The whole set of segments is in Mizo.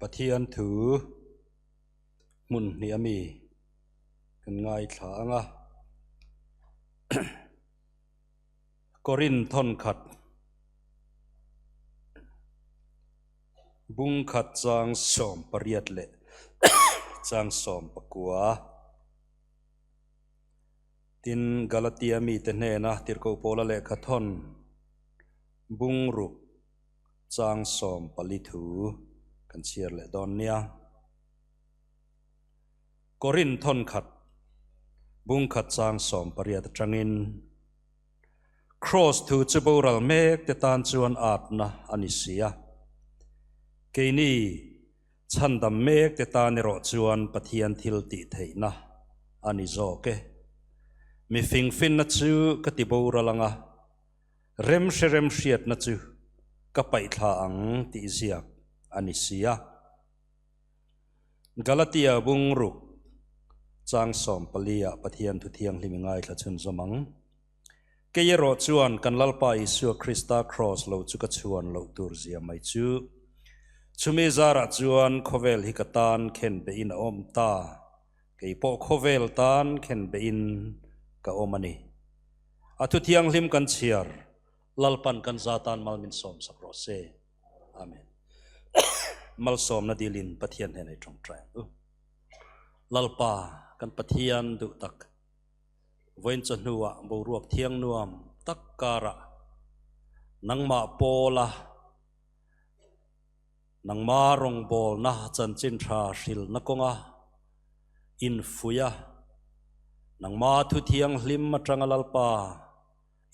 Pathian thu hmun hnih ami kan ngaithla ang a. Korin thawnkhat bungkhat chang 18 leh chang 19. Tin, Galatia mite hnena Tirhkoh Paula lehkha thawn bungruk chang 14 thu kan chhiar leh dawn nia. Korin thawnkhat bungkhat chang 18 atangin Kraws thu chu boral mek te tan chuan atna a ni si a. Keini chhandam mek te tan erawh chuan Pathian thil tih theihna a ni zawk e. Mi fingfinna chu ka ti boral ang a, remhre remhriatna chu ka paihthla ang tih ziak a ni si a. Galatia bungruk chang 14 ah Pathian thu thianghlim i ngaithla chhunzawm ang. Kei erawh chuan kan Lalpa Isua Krista kraws lo chu ka chhuan loh tur zia mai chu. Chumi zarah chuan khawvel hi ka tan khen behin a awm ta, kei pawh khawvel tan khen behin ka awm a ni. A thu thianghlim kan chhiar, Lalpan kan za tan mal min sawmsak rawh se. Amen. Malsawmna dilin Pathian hnenah i tawngtai ang u. Lalpa, kan Pathian duh tak, vawiin chawhnuah boruak thiang nuam tak karah nangmah pawla nangma rawngbawlna chanchin tha hrilna kawnga infuia nangma thu thianghlim atanga Lalpa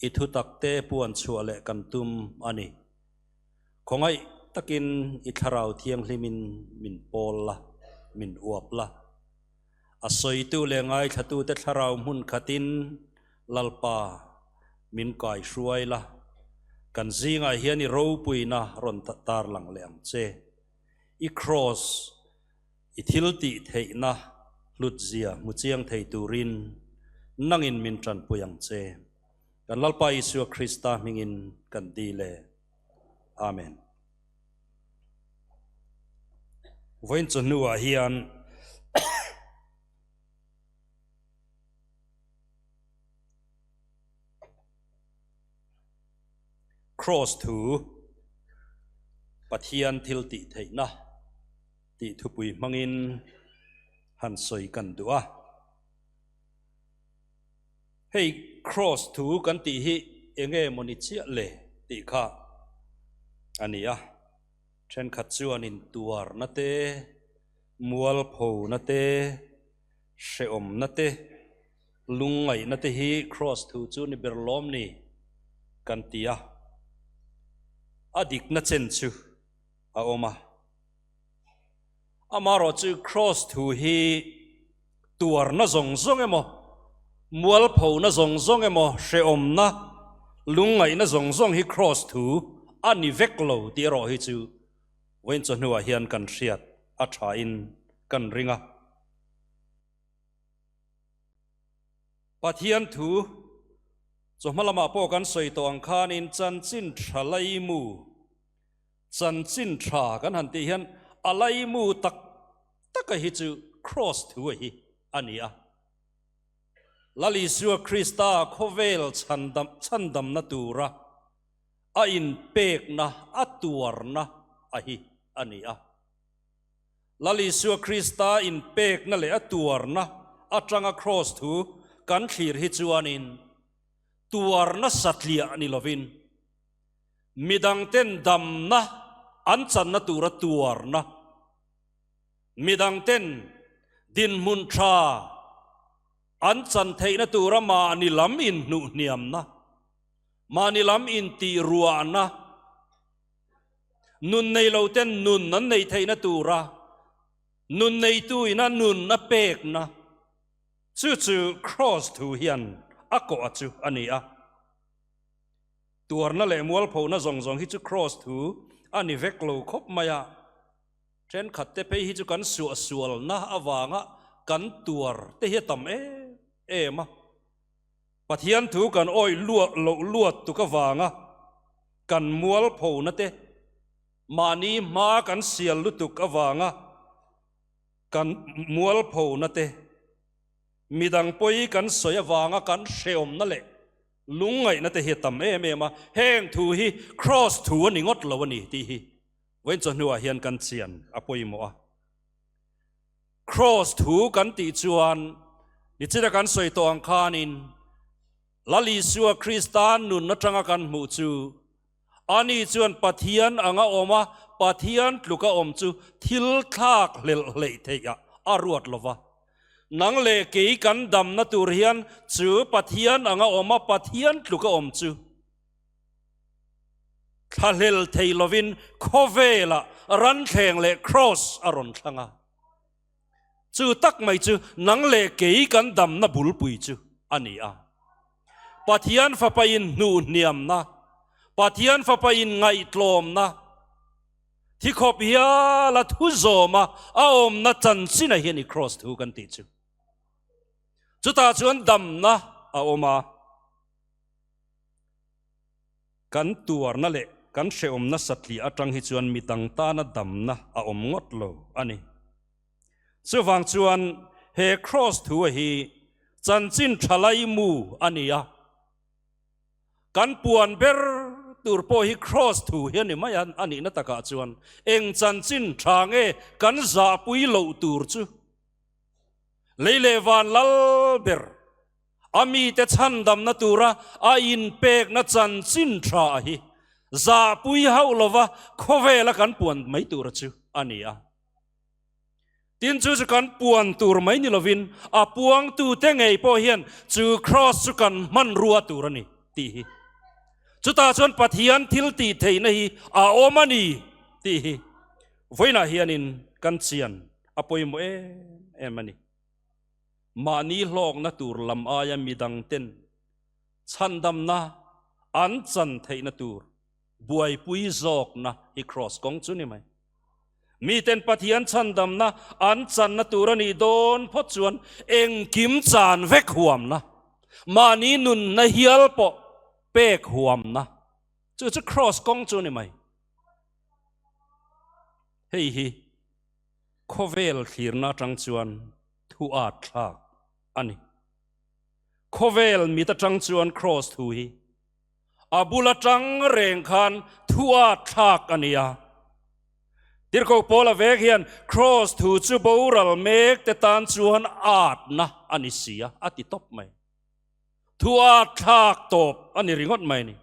i thutakte puan chhuah leh kan tum a ni. Khawngaih takin i thlarau thianghlimin min pawl la, min uap la. A sawitu leh ngaithlatute thlarau hmun khatin Lalpa min kai hruai la, kan zingah hian i ropuina rawn tarlang leh ang che. I kraws, i thil tih theihna hlutzia hmu chiang thei turin nangin min tanpui ang che. Kan Lalpa Isua Krista hmingin kan dil e. Amen. Vawiin chawhnuah hian Kraws thu Pathian thil tih theihna tih thupui hmangin han sawi kan duh a. Hei Kraws thu kan tih hi enge maw ni chiah le tih kha a ni a. Thenkhat chuanin tuarna te, mualphona te, hrehawmna te, lungngaihna te hi Kraws thu chu ni ber lawm ni kan ti a. A dikna chen chu a awm a. Amaherawhchu Kraws thu hi tuarna zawng zawng emaw, mualphona zawng zawng emaw, hrehawmna, lungngaihna zawng zawng hi Kraws thu a ni vek lo tih erawh hi chu vawiin chawhnuah hian kan hriat a thain kan ring a. Pathian thu chawhma lamah pawh kan sawi tawh ang khanin chanchin tha laimu, Chanchin tha kan han tih hian a laimu tak taka hi chu Kraws thu a hi a ni a. Lal Isua Krista khawvel chhandam chhandamna tura a inpekna, a tuarna a hi a ni a. Lal Isua Krista inpekna leh a tuarna atanga Kraws thu kan thlir hi chuanin tuarna satliah ni lovin, Midangten damna an channa tura tuarna, midangten dinhmun tha an chan theihna tura mahni lam inhnuhhniamna, mahni lam intihruahna, nun nei loten nun an neih theihna tura nun neituin a nun a pekna, chu chu Kraws thu hian a kawh a chu a ni a. Tuarna leh mualphona zawng zawng hi chu Kraws thu a ni vek lo khawp mai a, thenkhat te phei hi chu kan suahsualna avanga kan tuar te hi a tam em em a. Pathian thu kan awih luah loh luat tuk avanga kan mualphona te. Mahni hma kan sial lutuk avanga kan mualphona te, midang pawi kan sawi avanga kan hreawmna leh lungngaihna te hi a tam em em a, heng thu hi Kraws thu a ni ngawt lo a ni tih hi vawiin chawhnuah hian kan chian a pawimawh a. Kraws thu kan tih chuan nichina kan sawi tawh ang khanin Lal Isua Krista nun atanga kan hmuh chu Ani chuan Pathian anga awm a, Pathian tluka awm chu thil thlak hlelh hleih theih ah a ruat lo va. Nang leh kei kan damna tur hian chu Pathian anga awm a, Pathian tluka awm chu thlahlel thei lovin khawvelah ranthleng leh kraws a rawn thlang a. Chu tak mai chu nang leh kei kan damna bulpui chu a ni a. Pathian Fapa in hnuhhniamna, Pathian Fapa in ngaihtlawmna, thi khawp hiala thu zawma a awmna chanchin a hi a ni Kraws thu kan tih chu. Chutah chuan damna a awm a. Kan tuarna leh kan hrehawmna satliah atang hi chuan mi dang tana damna a awm ngawt lo a ni. Chuvang chuan he Kraws thu a hi chanchin tha laimu a ni a. Kan puan ber tur pawh hi Kraws thu hi a ni mai a, a nihna takah chuan eng chanchin tha nge kan zahpui loh tur chu lei leh van lal ber A mite chhandamna tura a inpekna chanchin tha hi zahpui hauh lova khawvela kan puan mai tura chu a ni a. Tin, chu chu kan puan tur mai ni lovin a puangtute ngei pawh hian chu kraws chu kan hmanrua tur a ni tih hi. Chutah chuan Pathian thil tih theihna hi a awm a ni tih hi vawiinah hianin kan chian a pawimawh em em a ni. Mahni hlawkna tur lam aia midangten chhandamna an chan theihna tur buaipui zawkna hi Kraws kawng chu ni mai. Miten Pathian chhandamna an channa tur a nih dawn phawt chuan engkim chan vek huamna, mahni nunna hial pawh pek huamna chu chu Kraws kawng chu ni mai. Hei hi Khawvel thlirna atang chuan thu at thlak a ni. Khawvel mit atang chuan Kraws thu hi a bul atang reng khan thu at thlak a ni a. Tirhkoh Paula vek hian Kraws thu chu boral mek te tan chuan atna a ni si a, a ti tawp mai. Thu at thlak tawp a ni ringawt mai a ni.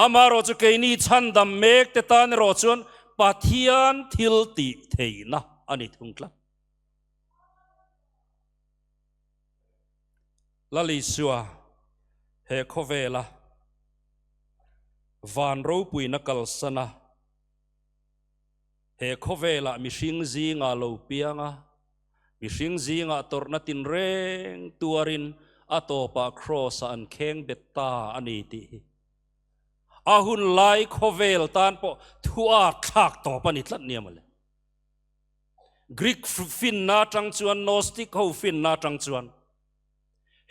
Amaherawh chu keini chhandam mek te tan erawh chuan Pathian thil tih theihna a ni thung tlat. Lal Isua he khawvela van ropuina kalsana he khawvelah mihring zingah lo piang a, mihring zingah tawrhna tinreng tuarin a tawpah kraws-ah an kheng bet ta a ni tih hi a hun lai khawvel tan pawh thu a thlak tawp a ni tlat nia mawle. Greek finna atang chuan Gnostic ho finna atang chuan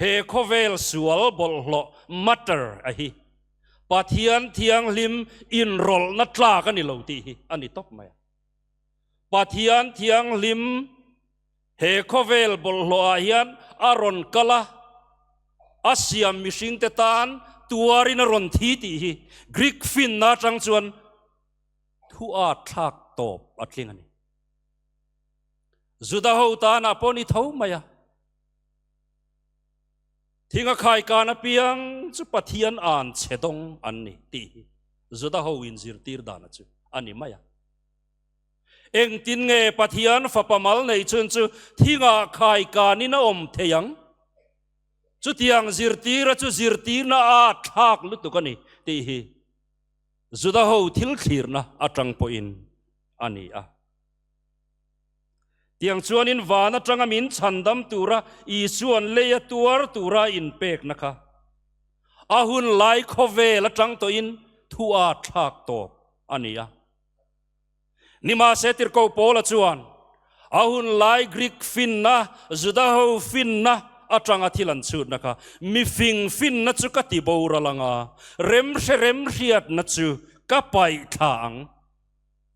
he khawvel sual bawlhhlawh matter a hi Pathian thianghlim inrawlhna tlak a ni lo tih hi a ni tawp mai a. Pathian thianghlim he khawvel bawlhhlawh ah hian a rawn kal a, a siam mihringte tan tuarin a rawn thi tih hi Greek finna atang chuan thu at thlak tawp a tling a ni. Juda ho tanah pawh ni tho mai a, thinga khaikan apiang chu Pathian an chhe dawng an ni tih hi Juda ho inzirtir dana chu a ni mai a. Engtin nge Pathian Fapa mal nei chun chu thingah khaikanin a awm thei ang? Chutiang zirtira chu zirtirna a thlak lutuk a ni tih hi Juda ho thil thlirna atang pawhin a ni a. Tiang chuanin van atanga min chhandam tura Isua'n lei a tuar tura inpekna kha a hun lai khawvel atang tawhin thu a thlak tawp a ni a. Nimahse Tirhkoh Paula chuan a hun lai Greek finna, Juda ho finna atanga thil an chhutna kha mifing finna chu ka ti boral ang a, remhre remhriatna chu ka paih thla ang.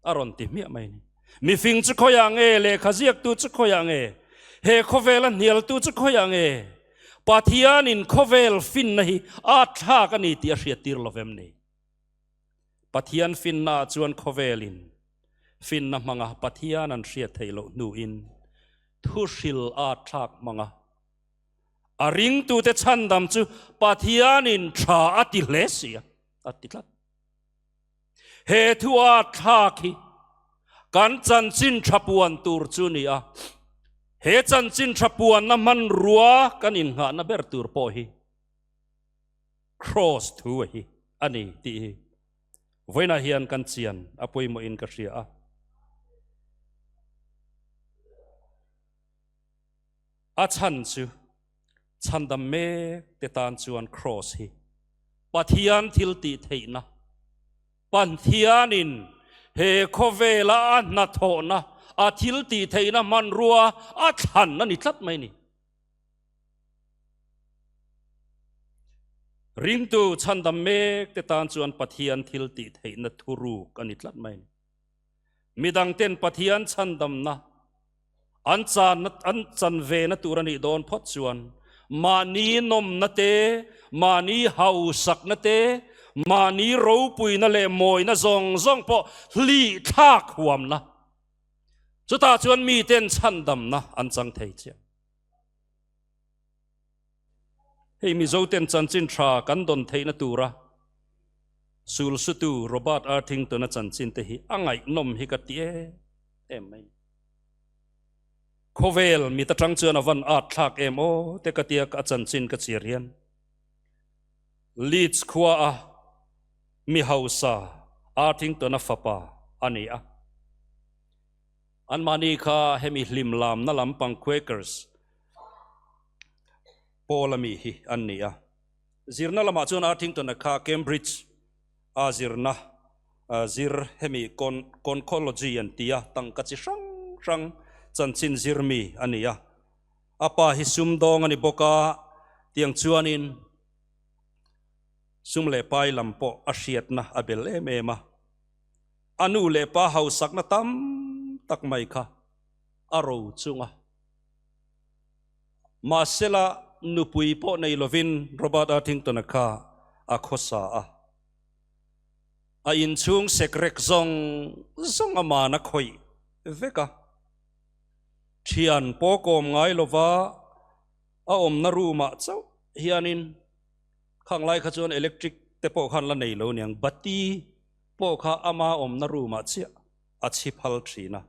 A rawn ti hmiah mai a ni. Mifing chu khawiah nge? Lehkha ziaktu chu khawiah nge? He khawvela hnialtu chu khawiah nge? Pathianin khawvel finna hi a thlak a ni tih a hriattir lo vem ni? Pathian finnaah chuan khawvelin finna hmanga Pathian an hriat theih loh hnuin thuhril a thlak hmanga a ringtute chhandam chu Pathianin tha a ti hle si a, a ti tlat. He thu a thlak hi kan chanchin tha puan tur chu ni a, he chanchin tha puanna hmanrua kan innghahna ber tur pawh hi Kraws thu a hi a ni tih hi vawiinah hian kan chian a pawimawhin ka hria a. A chhan chu chhandam mek te tan chuan Kraws hi Pathian thil tih theihna, Pathianin he khawvela a hnathawhna, a thil tih theihna hmanrua a thlan a ni tlat mai a ni. Ringtu chhandam mek te tan chuan Pathian thil tih theihna thuruk a ni tlat mai a ni. Midangten Pathian chhandamna an channa an chan vena tur a nih dawn phawt chuan mahni nawmna te, mahni hausakna te, mahni ropuina leh mawina zawng zawng pawh hlih thlak huamna. Chutah chuan miten chhandamna an chang thei chiah. Hei Mizoten chanchin tha kan dawn theihna tura sulsutu Robert Arthington-a chanchin te hi a ngaihnawm hi ka ti em em mai. Khawvel mit atang chuan a van at thlak em aw te ka tia a chanchin ka chhiar hian. Leeds khua a mi hausa Arthington-a fapa a ni a. Anmahni kha hemi hlim lamna lampang Quakers pawl ami hi an ni a. Zirna lamah chuan Arthington-a kha Cambridge a zirna zir hemi conchology an ti a, tangka chi hrang hrang chanchin zir mi a ni a. A pa hi sumdawng a ni bawk a, tiang chuanin sum leh pai lam pawh a hriatna a bel em em a. A nu leh pa hausakna tam tak mai kha a ro chung a. Mahsela nupui pawh nei lovin Robert Arthington-a kha a khawsa a. A inchhung sekrek zawng zawng a man a khawih vek a. Thian pawh kawm ngai lova a awmna room-ah chauh hianin khang lai kha chuan electric te pawh khan la nei lo niang, bati pawh kha ama awmna room ah chiah a chhi phal thin a,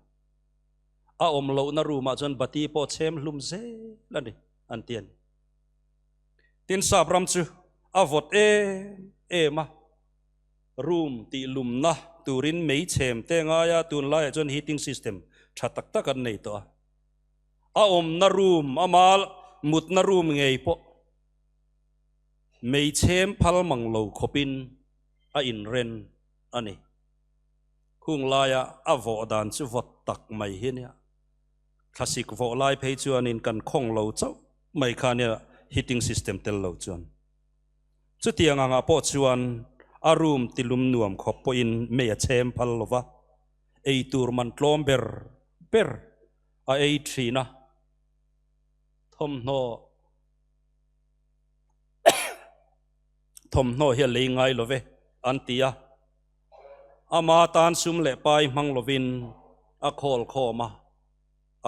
a awm lohna room ah chuan bati pawh chhem hlum zel a ni an ti a ni. Tin sap ram chu a vawt em em a, room tih lumna turin mei chhem te ngai a, tunlaiah chuan heating system tha tak tak an nei tawh a, a awmna room ama mutna room ngei pawh mei chhem phal mang lo khawpin a inren a ni. Khung laia a vawh dan chu vawt tak mai hi nia. Thlasik vawh lai phei chuanin kan khawng lo chauh mai kha nia heating system tel lo chuan. Chutiang angah pawh chuan a room tilum nuam khawp pawhin mei a chhem phal lo va, ei tur man tlawm ber ber a ei thin a, thawmhnaw Thawmhnaw hi a lei ngai lo ve, an ti a. Ama tan sum leh pai hmang lovin a khawl khawm a,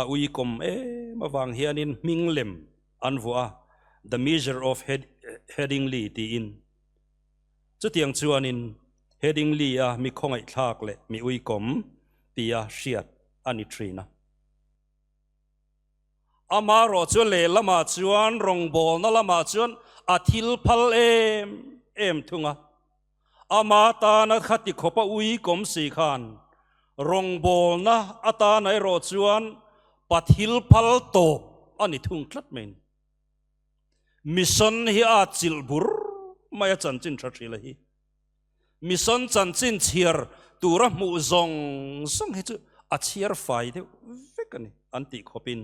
a uikawm em avang hianin hming lem an vuah a, The Measure of Headingley tiin. Chutiang chuanin Headingley-a mi khawngaihthlak leh mi uikawm tia hriat a ni thin a. Amaherawh chu lehlamah chuan rawngbawlna lamah chuan a thil phal em em thung a. Ama tana khati khawpa ui kawm si khan rawngbawlna atana erawh chuan pa thil phal tawp a ni thung tlat mai a ni. Mission hi a chilh bur mai a chanchin tha hrila hi. Mission chanchin chhiar tura hmuh zawng zawng hi chu a chhiar fai deuh vek a ni an tih khawpin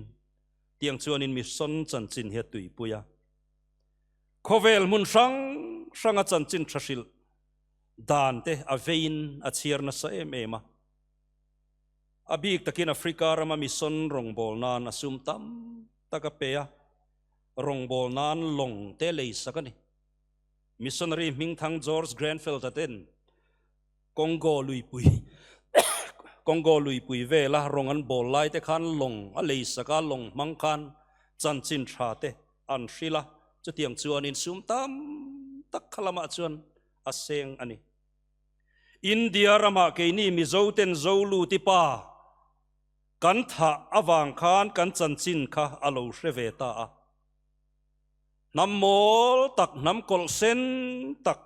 tiang chuanin mission chanchin hi a tuipui a. Khawvel hmun hrang hranga chanchin tha hrilh dan te a veiin a chhiar nasa em em a. A bik takin Africa rama mission rawngbâwl nan a sum tam tak a pe a, rawngbâwl nan lawng te lei sak a ni. Missionary hmingthang George Grenfell-a ten Congo luipui Congo luipui vela rawng an bawl lai te khan lawng a lei sak a, lawng hmang khan chanchin tha te an hrilh a, chutiang chuanin sum tam tak kha lamah chuan a seng a ni. India ramah keini Mizo ten Zoluti pa kan thah avang khan kan chanchin kha a lo hre ve ta a. Hnam mawl tak, hnam kawlh sen tak,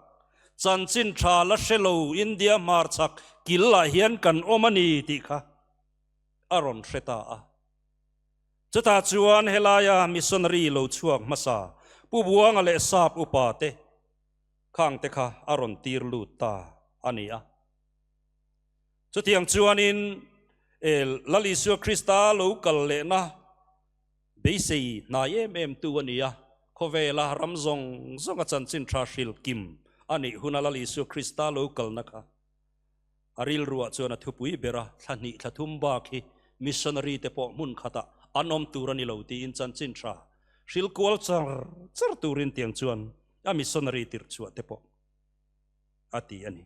chanchin tha la hre lo India hmarchhak kil ah hian kan awm a ni tih kha a rawn hre ta a. Chutah chuan helaia missionary lo chhuak hmasa Pu Buanga leh Sap upa te khang te kha a rawn tir lut ta a ni a. Chutiang chuanin Lal Isua Krista lo kal lehna Beisei hnai em em tu a ni a, khawvela ram zawng zawnga chanchin tha hril kim a nih huna Lal Isua Krista lo kalna kha a rilruah chuan a thupui ber a, thla hnih thla thum bak hi missionary te pawh hmun khatah an awm tur a ni lo tiin chanchin tha hril kual char char turin tiang chuan a missionary tirh chhuah te pawh a ti a ni.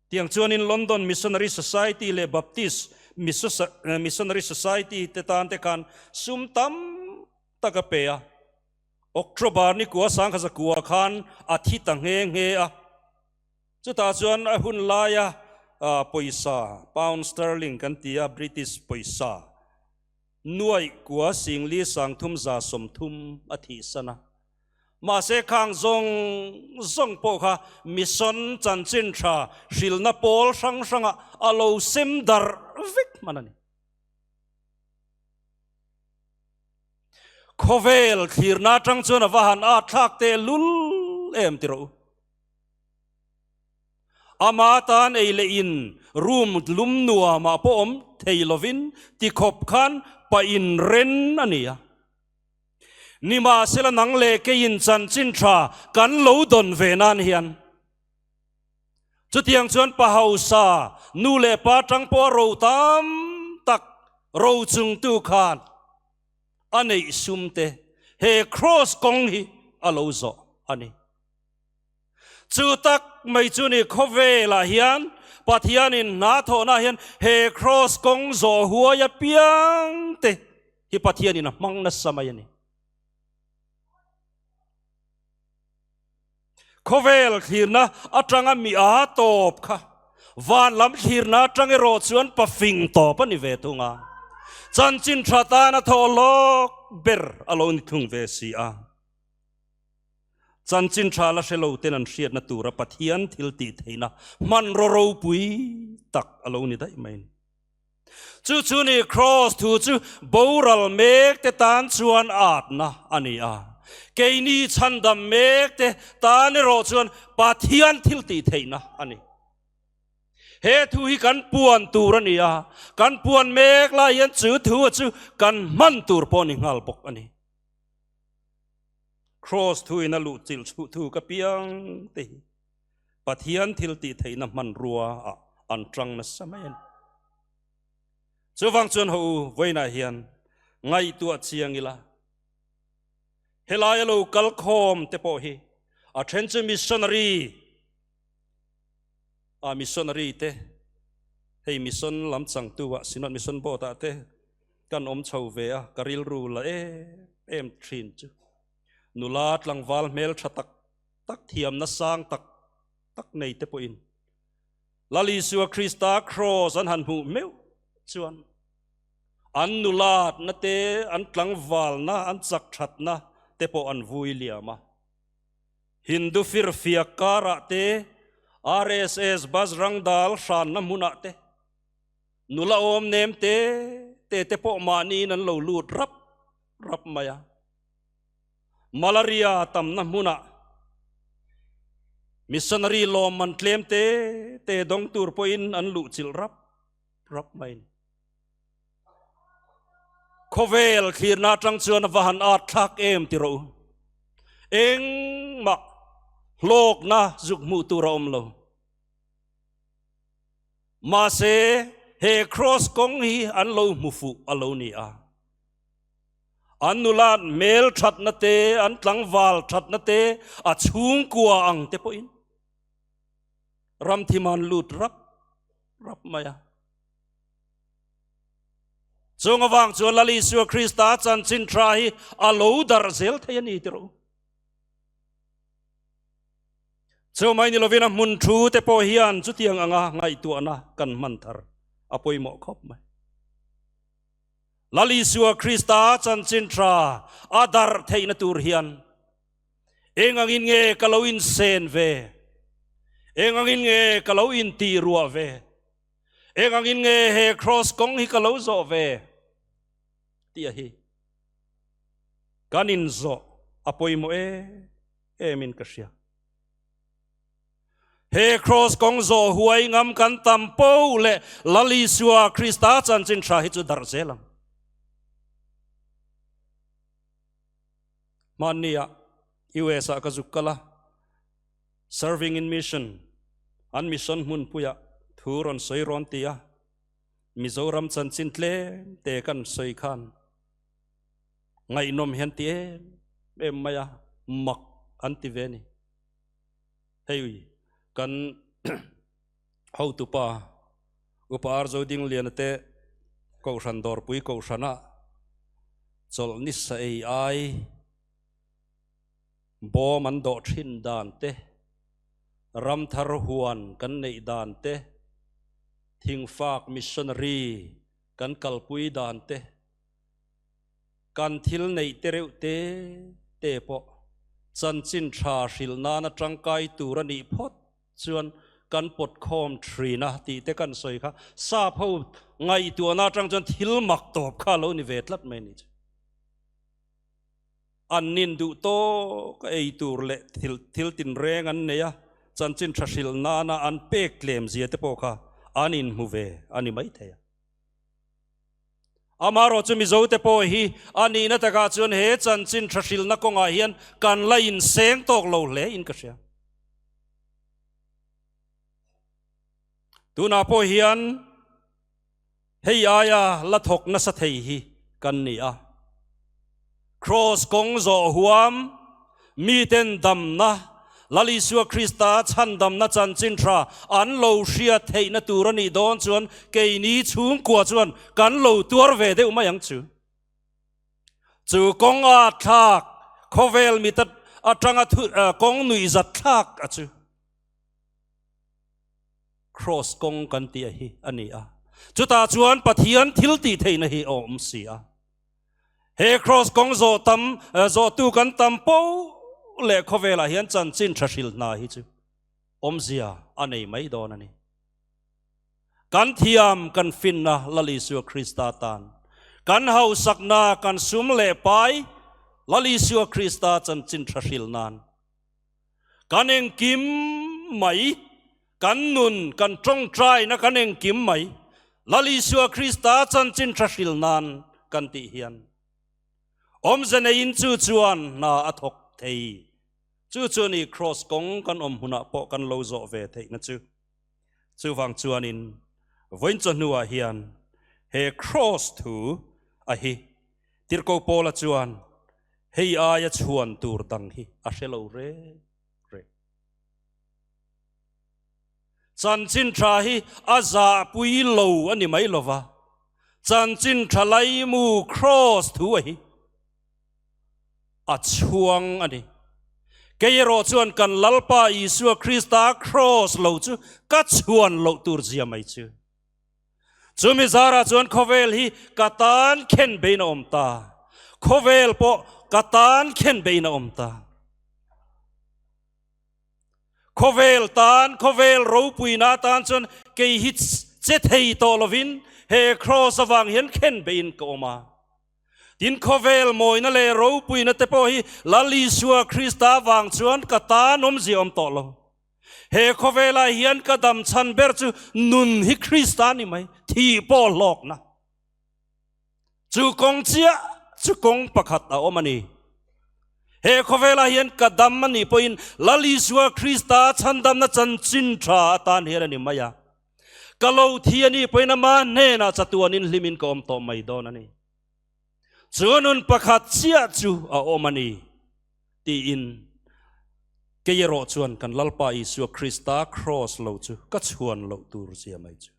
Tiang chuanin London Missionary Society leh Baptist Missionary Society te tan te khan sum tam tak a pe a. October ni kua 1900 khan a thi ta nghe nghe a. Chutah chuan a hun laia pawisa, pound sterling kan ti a, British pawisa, nuaih kua singli 330 a thihsan a. Mahse khang zawng zawng pawh kha mission chanchin tha hrilna pawl hrang hrangah a lo sem darh vek hman a ni. Khawvel thlirna atang chuan a va han at thlak teh lul em ti rawh u. Ama tan ei leh in room lum nuamah pawh awm thei lovin tikhawp khan pa inren a ni a. Nimahsela nang leh keiin chanchin tha kan lo dawn ve nan hian chutiang chuan pa hausa nu leh pa tang pawh a ro tam tak ro chungtu khan a neih sum te he kraws kawng hi a lo zawh a ni. Chu tak mai chu ni khawvelah hian Pathianin hna thawhna hian he kraws kawng zawh huai apiang te hi Pathianin a hmang nasa mai a ni. Khawvel thlirna atanga mi a tawp kha van lam thlirna atang erawh chuan pafing tawp a ni ve thung a. Chanchin tha tana thawh lawk ber a lo ni thung ve si a. Chanchin tha la hre lo ten an hriatna tura Pathian thil tih theihna hmanraw ropui tak a lo ni daih mai a ni. Chu chu ni Kraws thu chu boral mek te tan chuan atna a ni a, keini chhandam mek te tan erawh chuan Pathian thil tih theihna a ni. He thu hi kan puan tur a ni a, kan puan mek lai hian chu thu chu kan hman tur pawh a ni nghal bawk a ni. Kraws thuin a luh chilh chhuh thu ka piang te hi Pathian thil tih theihna hmanrua ah an tang nasa mai a ni. Chuvang chuan ho u, vawiinah hian ngaihtuah chiang ila, helai a lo kal khawm te pawh hi a then chu missionary, a missionary te hei mission lam changtu ah Synod Mission Board ah te kan awm chho ve a, ka rilru la em em thin chu nula tlangval hmel tha tak tak thiamna sang tak tak nei te pawhin Lal Isua Krista kraws an han hmuh meuh chuan an nulatna te an tlangvalna an chak thatna te pawh an vui liam a. Hindu firfiak karah te, RSS Bajrang Dal hranna hmunah te, nula awm nem te te te pawh mahniin an lo lut rap rap mai a. Malaria tamna hmunah missionary lawmman tlem te te dawng tur pawhin an luhchilh rap rap mai a ni. Khawvel thlirna atang chuan a va han at thlak em ti rawh u. Engmah hlawkna zuk hmuh tur a awm lo. Mahse. he Kraws kawng hi an lo hmu fuh a lo ni a. An nulat hmel thatna te, an tlangval thatna te, a chhungkua ang te pawhin ramthim an lut rap rap mai a. Chung avang chuan Lal Isua Krista chanchin tha hi a lo darh zel thei a ni ti rawh u. Chu mai ni lovin a hmun thu te pawh hian chutiang anga ngaihtuahna kan hman thar a pawimawh khawp mai. Lal Isua Krista chanchin tha a darh theihna tur hian eng angin nge ka lo insen ve? Eng angin nge ka lo intih ruah ve? Eng angin nge he cross kawng hi ka lo zawh ve? Tih a hi kan inzawh a pawimawh em emin ka hria. He cross kawng zawh huai ngam kan tam po leh Lal Isua Krista chanchin tha hi chu darh zel ang. Hmanni ah US ah ka zuk kal a, Serving in Mission, an mission hmunpuiah thu rawn sawi rawn ti a, Mizoram chanchin tlem te kan sawi khan ngaihnawm hian ti em em mai a, mak an ti ve a ni. Hei kan hotupa Upa Arzo Dingliana te Kohhran Dawrpui Kohhranah chawlh nisa ei ai Bawm an dawh thin dan te, ramthar huan kan neih dan te, thingfak missionary kan kalpui dan te, kan thil neih te reuh te te pawh chanchin tha hrilh nana tangkai tur a nih phawt chuan kan pawt khawm thin a tih te kan sawi kha sap ho ngaihtuahna atang chuan thil mak tawp kha a lo ni ve tlat mai a nih chu. An nin duh tawk a ei tur leh thil thil tinreng an nei a, chanchin tha hrilh nana an pek tlem zia te pawh kha an inhmu ve a ni maithei a. Amaherawh chu Mizo te pawh hi a nihna takah chuan he chanchin tha hrilhna kawngah hian kan la inseng tawk lo hle in ka hria. Tunah pawh hian Hei aia la thawk nasa thei hi kan ni a. Kraws kawng zawh huam, miten damna, Lal Isua Krista chhandamna chanchin tha an lo hriat theihna tur a nih dawn chuan keini chhungkua chuan kan lo tuar ve deuh mai ang chu. Chu kawng a thlak, khawvel mit atanga kawng nuihzat thlak a chu. Kraws kawng kan tih hi a ni a, chutah chuan Pathian thil tih theihna hi a awm si a. He kraws kawng zawh tam, zawhtu kan tam po leh khawvelah hian chanchin tha hril hna hi chu awmzia a nei mai dawn a ni. Kan thiam kan finna Lal Isua Krista tan, kan hausakna kan sum leh pai Lal Isua Krista chanchin tha hril nan, Kan engkim mai, kan nun, kan tawngtaina kan engkim mai, Lal Isua Krista chanchin tha hril nan kan tih hian awmze neiin chu chuan hna a thawk thei. Chu chu ni Kraws kawng kan awm hunah pawh kan lo zawh ve theihna chu. Chuvang chuanin vawiin chawhnuah hian he Kraws thu a hi Tirhkoh Paula chuan Hei aia chhuan tur dang hi a hre lo reng reng. Chanchin tha hi a zahpui lo a ni mai lo va, chanchin tha laimu kraws thu a hi a chhuang a ni. Kei erawh chuan kan Lalpa Isua Krista kraws lo chu ka chhuan loh tur zia mai chu. Chumi zarah chuan khawvel hi ka tan khen bein a awm ta. Khawvel pawh ka tan khen bein a awm ta. Khawvel tan, khawvel ropuina tan chuan kei hi che thei tawh lovin he kraws avang hian khen bein ka awm a. Tin, khawvel mawina leh ropuina te pawh hi Lal Isua Krista avang chuan ka tan awmzia awm tawh lo. He khawvelah hian ka dam chhan ber chu nun hi Krista ni mai, thih pawh hlawkna. Chu kawng chiah chu kawng pakhat a awm a ni. He khawvelah hian ka dam a nih pawhin Lal Isua Krista chhandamna chanchin tha atan hian a ni mai a. Ka lo thi a nih pawhin ama hnenah chatuanin hlimin ka awm tawh mai dawn a ni. Chu nun pakhat chiah chu a awm a ni, tiin kei erawh chuan kan Lalpa Isua Krista kraws lo chu ka chhuan loh tur zia mai chu.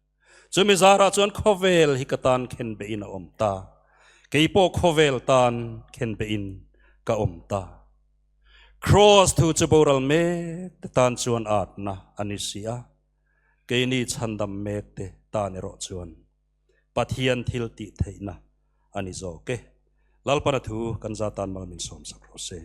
Chumi zarah chuan khawvel hi ka tan khenbehin a awm ta, kei pawh khawvel tan khenbehin ka awm ta. Kraws thu chu boral mek te tan chuan atna a ni si a, keini chhandam mek te tan erawh chuan Pathian thil tih theihna a ni zawk e. Lalpana thu kan za tan mal min sawmsak rawh se.